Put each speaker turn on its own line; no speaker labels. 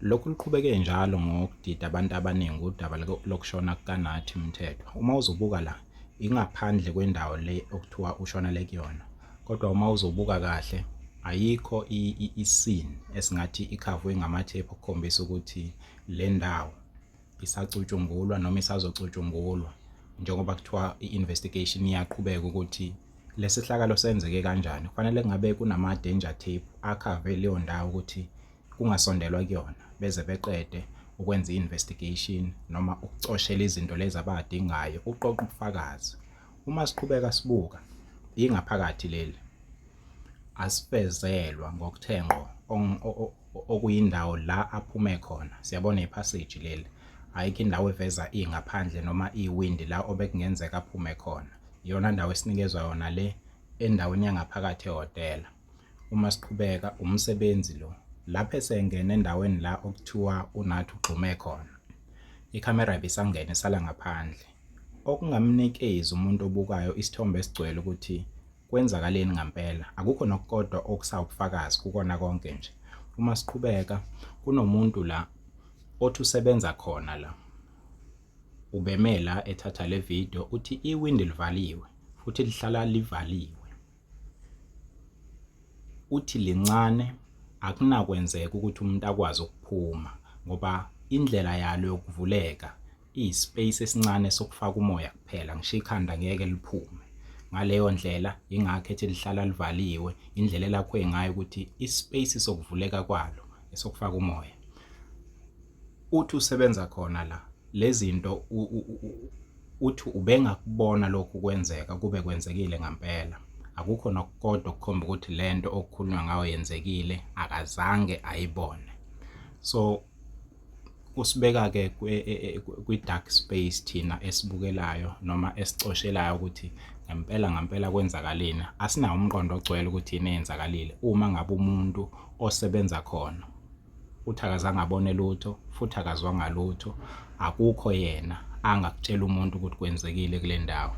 Lokhu luqhubeke njalo ngokudida abantu abaningi udaba lokushona kukaNathi Mthethwa. Uma uzobuka la, ingaphandle kwendawo le okuthiwa ushonele kuyona. Kodwa uma uzobuka kahle, ayikho i-scene esingathi ikhavwe ngamathephu okukhombisa ukuthi le ndawo isacutshungulwa noma isazocutshungulwa njengoba kuthiwa i-investigation iyaqhubeka ukuthi lesehlakalo senzeke kanjani. Kufanele kungabe kunama-danger tape akhave leyo ndawo ukuthi kungasondelwa kuyona beze beqede ukwenza i-investigation noma ukucoshela izinto lezi abadingayo uqoqa ubufakazi. Uma siqhubeka sibuka ingaphakathi leli asifezelwa ngokuthe ngqo okuyindawo la aphume khona. Siyabona iphasiji leli, ayikho indawo eveza ingaphandle noma iwindi la obekungenzeka aphume khona. Iyona ndawo esinikezwa yona le endaweni yangaphakathi ehhotela. Uma siqhubeka umsebenzi lo lapho esengena endaweni la okuthiwa uNathi ugxume khona, ikhamera ibisangena isala ngaphandle, okungamnikezi umuntu obukayo isithombe esigcwele ukuthi kwenzakaleni ngampela. Akukho nokukodwa okusawubufakazi kukona konke nje. Uma siqhubeka kunomuntu la othi usebenza khona la, ubeme la ethatha le video, uthi iwindi livaliwe futhi lihlala livaliwe. Uthi lincane akunakwenzeka ukuthi umuntu akwazi ukuphuma ngoba indlela yalo yokuvuleka iyi-space esincane sokufaka umoya kuphela, ngisho ikhanda ngeke liphume. Ngaleyo ndlela yingakho ethi lihlala livaliwe, indlela elakhiwe ngayo ukuthi i-space sokuvuleka kwalo esokufaka umoya. Uthi usebenza khona la, lezinto uthi ubengakubona lokhu kwenzeka kube kwenzekile ngampela. Akukho nokukodwa okukhomba ukuthi lento okukhulunywa ngayo yenzekile, akazange ayibone. So kusibeka-ke kwi-dark space thina esibukelayo noma esicoshelayo ukuthi ngempela ngampela kwenzakaleni. Asinawo umqondo ogcwele ukuthi yini eyenzakalile uma ngabe umuntu osebenza khona uthi akazange abone lutho futhi akazwanga lutho, akukho yena angakutshela umuntu ukuthi kwenzekile kule ndawo.